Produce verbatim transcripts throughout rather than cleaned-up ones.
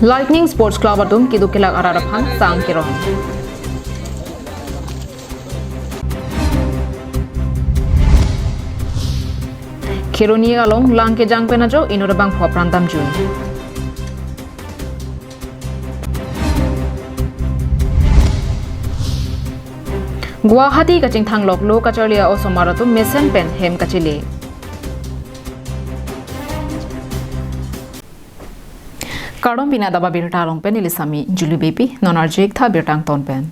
Lightning Sports Club atum keduk kelak arat aphan sang keron. Kheroni along lang kejang pen ajok inut abangphu apran damjui. Guwahati kachingthang lok lo kacharli a-osomar atum mesen pen hem kachele. Kardom, pini adap abirta along pen neli Sami Juli Baby, non arju-ik tha birta angton pen.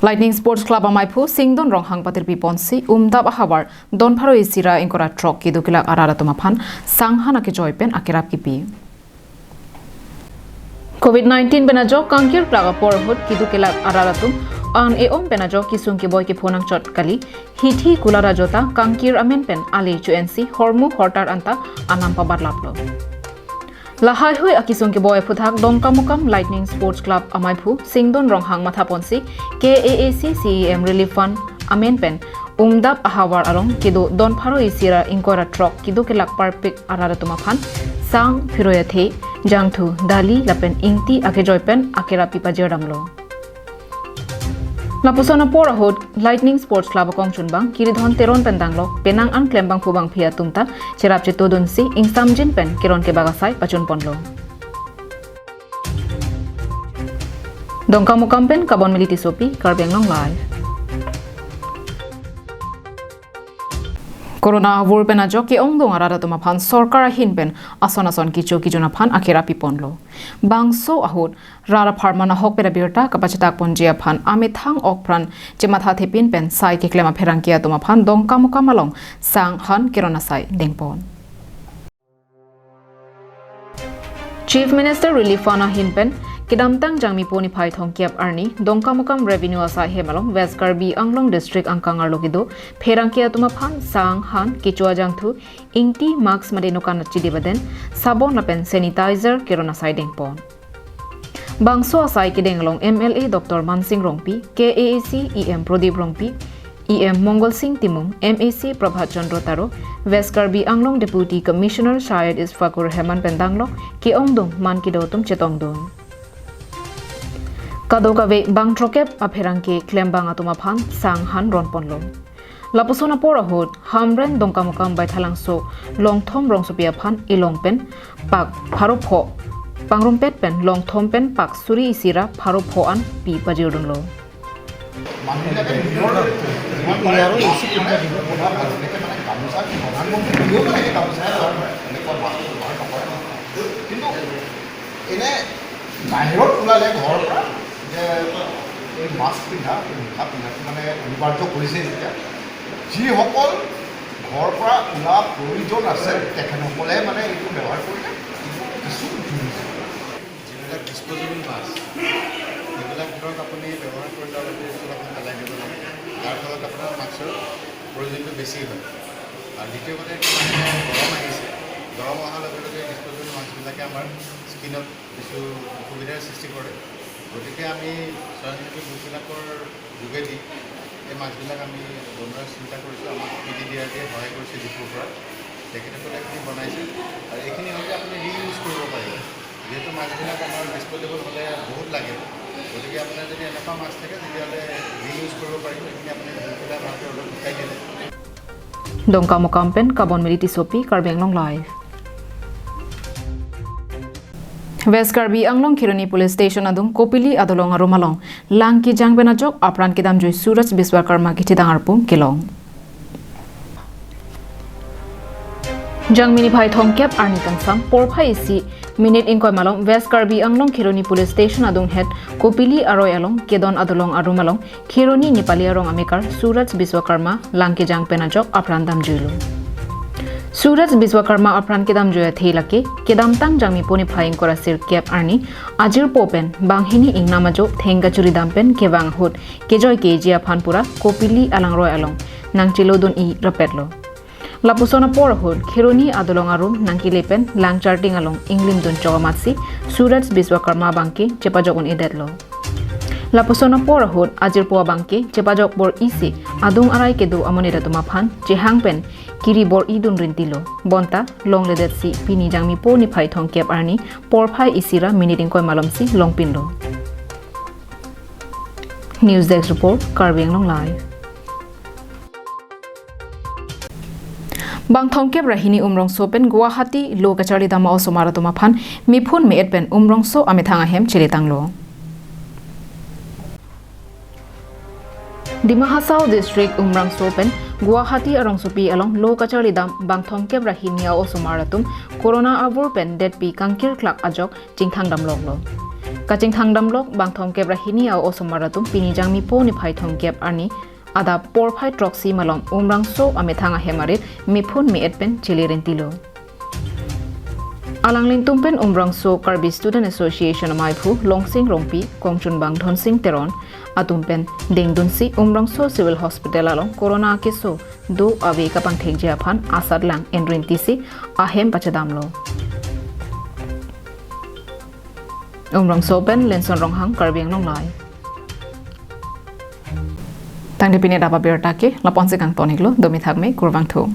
Lightning Sports Club amaiphu Singdon Ronghang patirpi ponsi umdap ahavar don pharo isi ra ingkoi ra throk keduk kelak arat atum aphan sang han akejoi pen akerap kipi. Covid nineteen pen ajok kangkir klak apor ahut keduk kelak arat atum an e-ong pen ajok kesung keboi kepho nangchot kali, hithi kulat ajota kangkir amen pen ale chu-ensi hormu hortar anta anam pabatlaplo. Lahaihui akesung keboi aphuthak Dongkamukam Lightning Sports Club amaiphu Singdon Ronghang mathaponsi K A A C C E M Relief Fund amen pen umdap ahavar along kedo don pharo isi ra ingkoi ra throk keduk kelak parpik arat atum aphan sang, phiroi athe, jangthu, dali lapen ingti akejoi pen akerap pi pajirdamlo. Lapuson apor ahut Lightning Sports Club akongchunbang Kiridhon Teron pen danglok penang an klembangphu bangphi atum ta cherap chetodunsi ingsamjin pen keron kebak asai pachunponlo. Dongkamukam pen Kabon Mili Tissopi, Karbi Anglong Live. Corona avur pen ajok ke-ongdung arat atum aphan sorkar ahin pen ason ason kecho kejun aphan akerap piponlo. Bangso ahut rat apharman ahok pen abirta kapachetak ponji aphan amethang ok pran chematha thepin pen sai keklem apherangke atum aphan Dongkamukam along sang han keron asai dengpon. Chief Minister Relief Fund ahin pen kedamtang Jangmipo niphai thomkep arni Dongkamukam Revenue asai hem along West Karbi Anglong District angkang arlo kedo pherangke atum aphan sang han, kecho ajangthu, ingti, mask mate nokan achidi baden, sabon lapen sanitizer keron asai dengpon. Bangso asai kedeng along M L A Doctor Mansing Rongpi, K A A C E M Prodip Rongpi, E M Mongal Sing Timung, M A C Prabhat Chandra Taro, West Karbi Anglong Deputy Commissioner Syed Ishfakur Rahman pen danglok ke-ongdung man kedo atum chetongdun. Kadokave bang throkep apherangke klembang atum aphan sang han ronponlo. Lapuson apor ahut Hamren Dongkamukam Baithalangso Longthom Rongsopi aphan ilong pen pak pharo pho, pangrumpet pen Longthom pen pak suri isi ra pharo pho an pi pajirdunlo. মানুহবিলাকে নিজৰ যিমান পাৰে আৰু বেছি পিন্ধা দিব পৰা ভালকে মানে গামোচা প্ৰধানমন্ত্ৰী বুলিও মানে সেই গামোচাহে লয়, এনেকুৱা মাস্ক ব্যৱহাৰ নকৰে। কিন্তু এনে বাহিৰত ওলালে ঘৰৰ পৰা যে এই মাস্ক পিন্ধা, এই মুখা পিন্ধাটো মানে অনিবাৰ্য কৰিছে যেতিয়া, যিসকল ঘৰৰ পৰা ওলা প্ৰয়োজন আছে তেখেতসকলে মানে এইটো ব্যৱহাৰ কৰিলে কিছু সুবিধা। যিবিলাক ডিছপ'জেবল মাস্ক, সেইবিলাক ধৰক আপুনি ব্যৱহাৰ কৰি লোৱাৰ লগে লগে ওচৰত পেলাই দিব লাগে, যাৰ ফলত আপোনাৰ মাস্কৰ প্ৰয়োজনটো বেছি হয়। আৰু দ্বিতীয় কথা, এতিয়া মানে গৰম আহিছে, গৰম অহাৰ লগে লগে ডিছপ'জেবল মাস্কবিলাকে আমাৰ স্কিনত কিছু অসুবিধাৰ সৃষ্টি কৰে। গতিকে আমি স্বয়ংসেৱী গোটবিলাকৰ যোগেদি এই মাস্কবিলাক আমি বনোৱাৰ চিন্তা কৰিছোঁ। আমাক পি ডি ডি আৰ ডিয়ে সহায় কৰিছে ডিফুৰ পৰা, তেখেতসকলে এইখিনি বনাইছে। আৰু এইখিনি হ'ল যে আপুনি ৰিইউজ কৰিব পাৰিব, যিহেতু মাস্কবিলাক আমাৰ ডিছপ'জেবল হ'লে বহুত লাগে, গতিকে আপোনাৰ যদি এনেকুৱা মাস্ক থাকে তেতিয়াহ'লে ৰিইউজ কৰিব পাৰিব। এইখিনি আপুনি ধুই পেলাই ভালকৈ ৰ'দত শুকাই দিলে। Dongkamukam pen Kabon Mili Tissopi, Karbi Anglong Live. West Karbi Anglong Kheroni Police Station adung Kopili adolong arum along lang kejang pen ajok apran kedamjui Suraj Biswakarma kethidang arpum kelong. Jangmi niphai thomkep arni kangsam porphai isi minute ingkoi malom West Karbi Anglong Kheroni Police Station adung het Kopili aroi along kedon adolong arum along Kheroni Nepali arong amekar Suraj Biswakarma lang kejang pen ajok apran damjuilo. Suraj Biswakarma apran kedamjui athe lake kedamtang Jangmipo niphai ingkoi ra sirkep arni ajirpo pen banghini ingnam ajo theng kachuri dam pen kevang ahut kejoi keji aphan pura Kopili alangroi along nangchelodun-i rapetlo. Lapuson apor ahut Kheroni adolong arum nangkele pen lang charting along inglimdun chok amatsi Suraj Biswakarma abangke chepajok un-edetlo. Lapuson apor ahut ajirpo abangke chepajok bor-isi adung arai kedo amonit atum aphan chehang pen kiri bor-idun rintilo. Bonta longledetsi pini Jangmipo niphai thomkep arni porphai isi ra minit ingkoi malomsi longpinlo. News Desk Report, Karbi Anglong Live. Bang thomkep ra hini Umrongso pen Guwahati lo kacharlidam a-osomar atum aphan miphun me-et pen Umrongso amethang ahem chelitanglo. Dima Hasao District Umrangso pen Guwahati arongsopi along lo kacharlidam bang thomkep ra hini a-osomar atum Corona avur pen detpi kangkirklak ajok chingthang damloklo. Kachingthang damlok bang thomkep ra hini a-osomar atum pini Jangmipo niphai thomkep arni adap porphai throksi malom Umrangso amethang ahem arit miphun me-et pen chele rintilo. Alanglitum pen Umrangso Karbi Student Association amaiphu Longsing Rongpi, kongchunbang Dhonsing Teron atum pen dengdunsi Umrangso Civil Hospital along Corona keso do ave kapangthekji aphan asatlang enrintisi ahem pachedamlo. Umrangso pen Lenson Ronghang, Karbi Anglong Live. Tangte pini adap abirta ke lapu-ansi kangtoniklo, domi thakme, kurvangthu.